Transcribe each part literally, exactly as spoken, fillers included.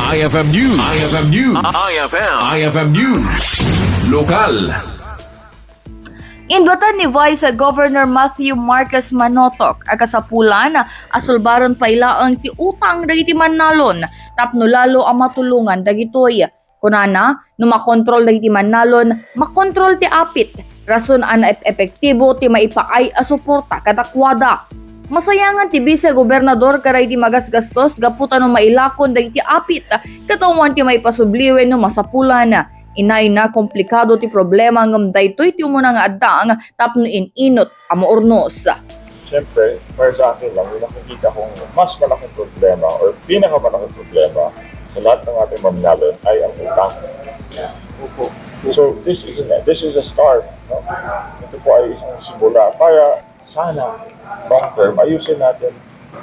I F M News. I F M News. I F M. I F M News. Lokal. Inbatan ni Vice Governor Matthew Marquez Manotok a kasapulan a sulbaren pay laeng ti utang dagiti mannalon tapno lalo a matulongan dagitoy. Kunana, no makontrol dagiti mannalon, makontrol ti apit. Rason a naep-epektibo ti maipaay a suporta kadakuada. Masayangan ti Vice Gobernador kadagiti magasgastos gapu ta no mailakon dagiti apit, ket awan ti maipasubli wenno masapulan. Inayna, komplikado ti problema ngem daytoy ti umuna nga addang tapno in-inut a maurnos. Siyempre, para sa akin lang, yung nakikita kong mas malaking problema or pinakamalaking problema sa lahat ng ating mannalon ay ang utang. So, this is a, this is a start. No? Ito po ay isang simula para sana long term, ayusin natin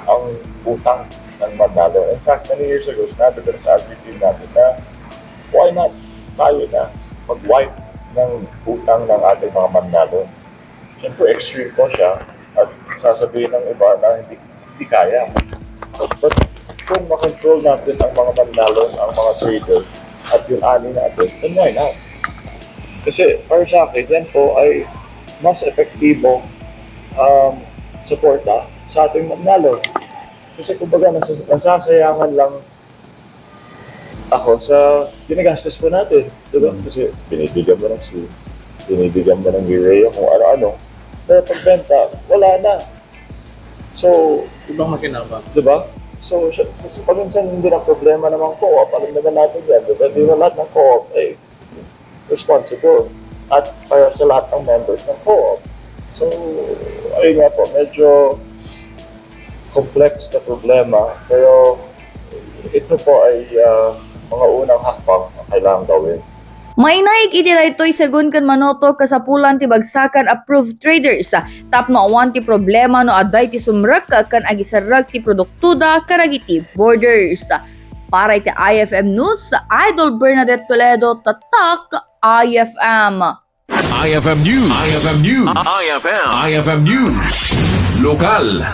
ang utang ng mannalon. In fact, many years ago, sinabi ko na sa R P P natin na why not tayo na mag-wipe ng utang ng ating mga mannalon? Siyempre, extreme po siya at sasabihin ng iba na hindi, hindi kaya. But kung makontrol natin ang mga mannalon, ang mga trader, at yung ani natin, then why not? Kasi para sa akin, yan po ay mas epektibo um, suporta sa ating mannalon. Kasi kumbaga, nasas- nasasayangan lang ako sa ginagastos po natin. Diba? Kasi binibigyan mo ng si, binibigyan mo ng Urea kung ano-ano. Pero pagbenta, wala na. So, Ibang makinabang. Diba? So, sa, sa, sa paminsan hindi na problema naman co-op. Alam naman natin yan. Diba? Hindi na lahat ng co-op ay responsible at para sa lahat ng members ng co-op. So, ayun nga po, medyo complex na problema. Pero ito po ay uh, mga unang hakbang na kailangan gawin. Mainaig iti daytoy segun ken Manotok kasapulan ti bagsakan approved traders tapno awan ti problema no adda iti sumrek ken agiserrek ti produktoda kadagiti borders. Para iti I F M News, Idol Bernadette Toledo, Tatak I F M. I F M News. I F M News. I F M. I F M News. Lokal.